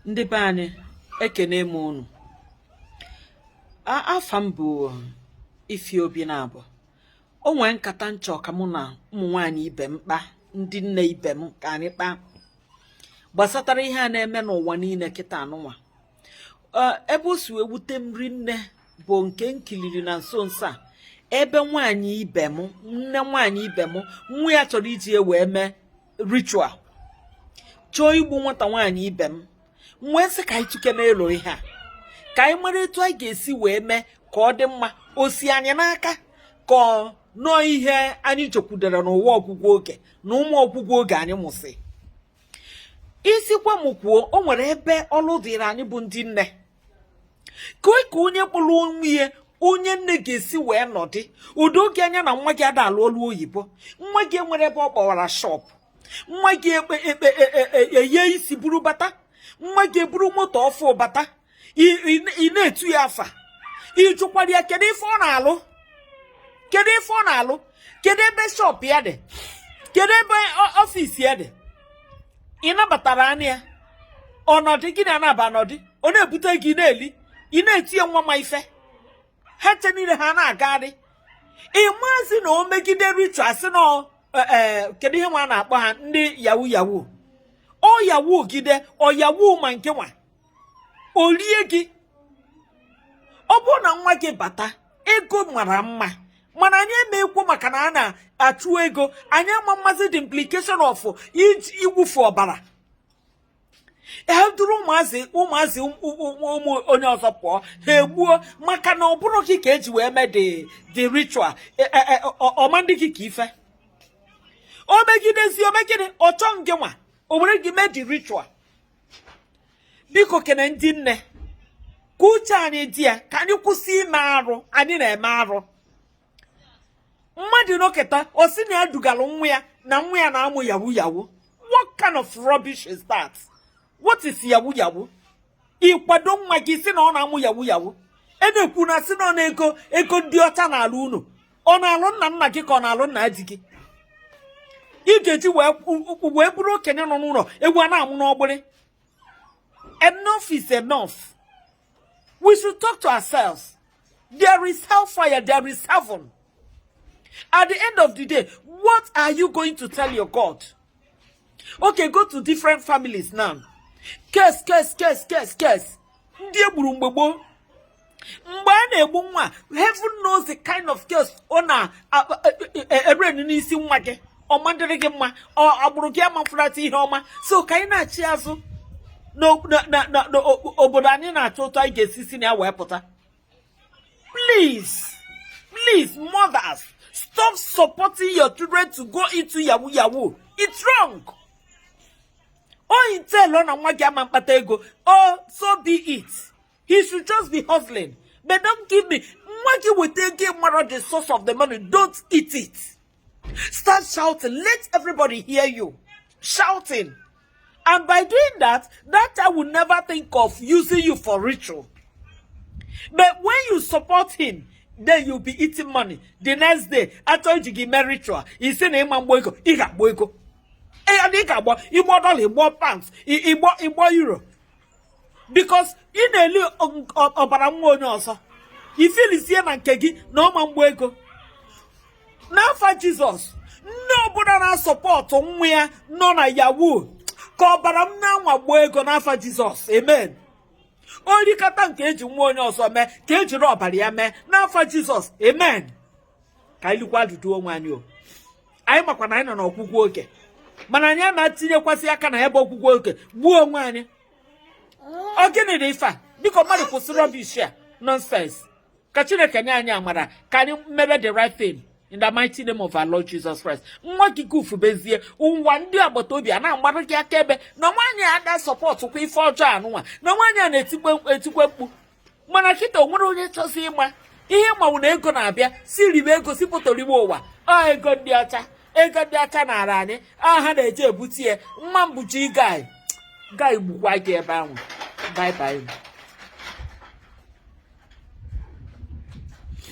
Ndị be anyị, ekene m unu. Afa m bụ Ifi Obi na-abụ. O nwee nkata m chọ ka mụ na ụmụ nwaanyị ibe m kpa, ndị nne ibe m, ka anyị kpaa gbasatara ihe a na-eme n'ụwa niile kịta anụnwa. Ebe o si wee wute m rinne bụ nke m kiliri na nso nso a, ebe nwaanyị ibe m, nne nwaanyị ibe m, nwa ya chọrọ iji ya wee mee ritual, chọọ igbu nwata nwaanyị ibe m. M wee sị ka anyị tụke n'elu ihe a, ka anyị mara etu anyị ga-esi wee mee ka ọ dị mma. O si anyị n'aka ka ọ nọọ ihe anyị chekwudere n'ụwa ọgwụgwụ oge na ụmụ ọgwụgwụ oge anyị mụsị isikwa m kwuo. O nwere ebe ọlụ dịrị anyị bụ ndị nne, ka onye kpọrọ onwe ya onye nne ga-esi wee nọdị udo gị anya na nwa gị ada alụ ọlụ oyibo, nwa gị enwere ebe ọ kpọwara shop, nwa gị ekpe ekpe eye isi buru bata, nwa gị eburu moto ọfụ bata, ị na-etu ya afa, ịjụkwara ya kedu ife ọ na-alụ, kedu ife ọ na-alụ, kedu ebe shop ya dị, kedu ebe office ya dị. Ị nabatara anya ya ọnọdụ gị na-anaba anọdụ, ọ na-ebute gị na-eli, ị na-etinye nwa ma ife ha che niile ha na-agagharị. Ị maazị na o megide ritual, sị na ee, kedu ihe nwa a na-akpọ ha, ndị yahoo yahoo, ọ yahoo gide, ọ yahoo ma nke nwa o rie gị. Ọ bụrụ na nwa gị bata, ego mara mma, mana anyị emekwo maka na a na-achụ ego, anyị ama mmazi the implication of iji igwufu ọbara. E duru ụmụazị ụmụazị ụmụ onye ọzọ pụọ, ha egbuo, maka na ọ bụrụ gị ka eji wee mee the ritual, ọma ndị gị ka ife o megidezi, o megide, ọ chọọ gị nwa o were gị mee the ritual. Biko, kene ndị nne, ka uche anyị dị ya, ka anyị kwụsị ime arụ anyị na-eme arụ. Mmadụ nọkịta, ọ sị na ya dugara nwa ya, na nwa ya na-amụ yahoo yahoo. What kind of rubbish is that? What is yahoo yahoo? Ịkwado nwa gị si na ọ na-amụ yahoo yahoo, e na-ekwu na sị na ọ na-ego ego ndị ọcha na-alụ unu, ọ na-alụ nna nna gị ka ọ na-alụ nna di gị? Ị ga-eji wee bụrụ okenye nọ n'ụlọ, egwu a na-amụ n'ọgbịrị. Enough is enough. We should talk to ourselves. There is hellfire, there is heaven. At the end of the day, what are you going to tell your God? Okay, go to different families now. Case, case, case, case, case. Ndị egburu mgbe gboo, mgbe a na-egbu nwa, heaven knows the kind of case ọ na-ere n'isi nwa gị. Ọma dịrị gị mma, ọ agbụrụ gị ama mfụrata ihe ọma. So ka anyị na-achị azụ n'obodo anyị, na-achọ otu anyị ga-esi si na ya wee pụta. Please, please, mothers, stop supporting your children to go into yahoo yahoo. It's wrong. O intelo na nwa gị ama mkpata ego, oh, so be it. He should just be hustling, but don't give me nwa gị weta ego mara the source of the money. Don't eat it. Start shouting. Let everybody hear you shouting, and by doing that, that child will never think of using you for ritual. But when you support him, then you'll be eating money. The next day, achọ iji gị mee ritual, isi na ịma mgbo ego, ị ga-agba ego. Ee, ị ga-agba ịgbọ dollar, ịgbọ pounds, ịgbọ euro. Because ị na-eli ọbara nwa onye ọzọ. Ifilisie na nke gị na ọma mgbo ego. N'afa Jizọs, nne ọbụla na-asupport nwa ya nọ na yahoo, ka ọbara m na-anwa gbuo ego n'afa Jizọs, amen. Orikata nke eji nwa onye ọzọ mee, ka ejiri ọbara ya mee n'afa Jizọs, amen. Ka anyị likwa ajụjụ onwe anyị. O anyị makwa na anyị nọ n'ọgwụgwụ oge, mana anyị ama tinyekwasị aka na ebe ọgwụgwụ oge gbuo onwe anyị. Ọ gịnị dị ife a? Biko, mmadụ kwụsị rubbish a, nonsense. Ka Chineke nye anyị amara ka anyị mebe the right thing in the mighty name of our Lord Jesus Christ. Nwa gị gufubezie ụwa, ndị agbata obi a na-agbara gị akaebe na nwaanyị a da supportkwa ife ọjọọ anụnwa, na nwaanyị a na-etikwe etikwe mkpu. Mana kịta, o nwere onye chọzi ịma ihe manwụ na ego na-abịa, si ribe ego, si pụtoribe ụwa. Ọ ego ndị ọcha, ego ndị ọcha nara anyị a, ha na-eje ebute ya. Nwa mbuchi guy guy gbukwa gị ebe ahụ. Bye bye.